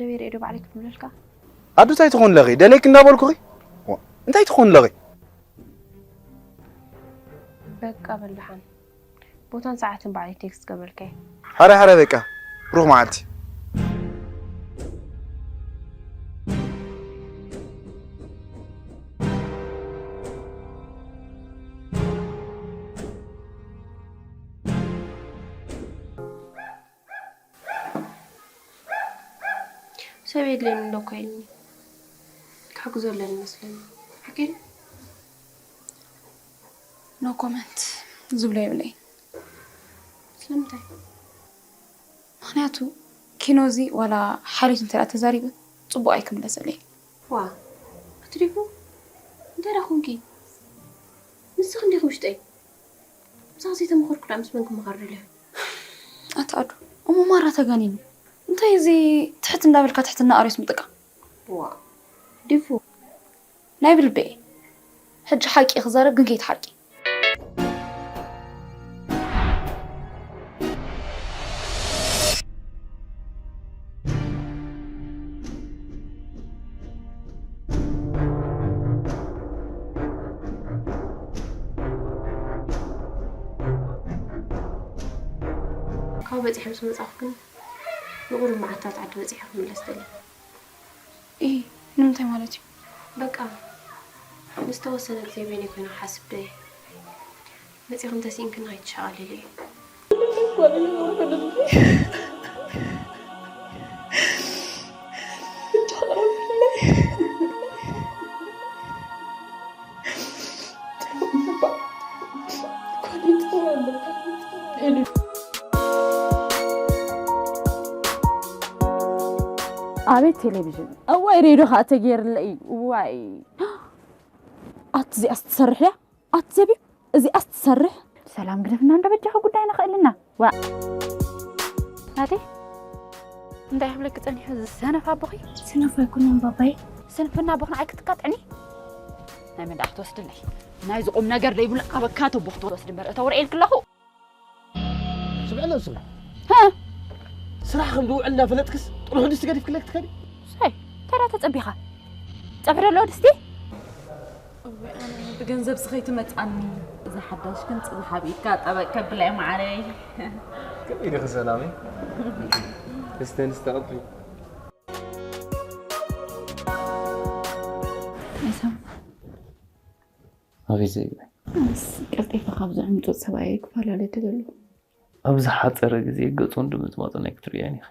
ደው ይርኢ ዶ ባዕለይ ክፍለልካ? ኣዱ እንታይ ትኾን ኣለኺ? ደለይክ እንዳበልኩኺ። ዋ፣ እንታይ ትኾን ኣለኺ? በቃ በል ደሓን። ቦታን ሰዓትን ባዕለይ ቴክስት ገበልከ። ሓረ ሓረ በቃ። ብሩኽ መዓልቲ። ሰብ የድልየኒ ኣሎ እኮ ኢልኒ። ክሕግዞ ኣለኒ መስለኒ። ሓቂ ድዩ? ኖ ኮመንት ዝብሎ የብለይ። ስለምንታይ? ምኽንያቱ ኪኖ እዚ ዋላ ሓልዮት እንተ ደኣ ተዛሪቡ ጽቡቕ ኣይክምለሰለይ። ዋ ኣቲ ዲፉ እንታይ ደኣ ኮንኪ? ንስኺ እንዲኺ ውሽጠይ። ምሳኺ ዘይተመኸርኩ ደኣ ምስ መን ክመኻር ደልየ? ኣቲ ኣዱ እሞ ማራ ተጋኒኑ። እንታይ እዚ ትሕት እንዳበልካ ትሕትና ኣርዮስ ምጥቃ? ዋ ዲፉ ናይ ብልበ እየ። ሕጂ ሓቂ ክዛረብ ግን ከይትሓርቂ። ካብ በፂሐ ምስ መፃኹ ግን ንቑሩብ መዓልታት ዓዲ በፂሐ ክምለስ ደልየ። ኢ ንምንታይ ማለት እዩ? በቃ ንዝተወሰነ ግዜ በይነይ ኮይነ ክሓስብ ደልየ። መፂኹም ተሲእንክን ኣይትሸቓለሊ እዩ። ኣቤት ቴሌቪዥን እዋይ ሬድዮ ከዓ ተገይርለ እዩ እዋይ ኣቲ እዚኣስ ትሰርሕ እያ ኣቲ ዘቢብ እዚኣስ ትሰርሕ ሰላም ግደፍና እንዶ በጃኻ ጉዳይና ክእልና ዋ ናቲ እንታይ ክብለኪ ጸኒሑ ዝሰነፍ ኣቦኺ ስነፍ ኣይኮነን ባባይ ስንፍና ኣቦኽና ኣይክትካጥዕኒ ናይ መን ደኣ ክትወስድለይ ናይ ዝቑም ነገር ደይብሉ ኣበካ ተቦኽ ትወስድ እምበር እተውርኤልኪ ኣለኹ ስምዕና ንስኺ ስራሕ ከም ዝውዕል እናፈለጥክስ ጥርሑ ድስቲ ገዲፍክለይ ክትከዲ ሳይ እንታይ ደኣ ተጸቢኻ ጸብሒ ደሎ ድስቲ ብገንዘብ ስኸይትመጻኒ እዛ ሓዳሽ ግን ጽባሕ ኣብ ኢድካ ጠበቅ ከብለይ ማዓረይ ከመይ ዲኺ ሰላመይ? እስተ ንስተ ቀጥሊ። ኣቤት ዘይብለይ። ኣነስ ቀልጢፈ ካብ ዝዕምፁ ሰብኣየይ ክፈላለ ተደለኹ። ኣብ ዝሓፀረ ግዜ ገፁ እንድምፅማፁ ናይ ክትርእያን ኢኺ።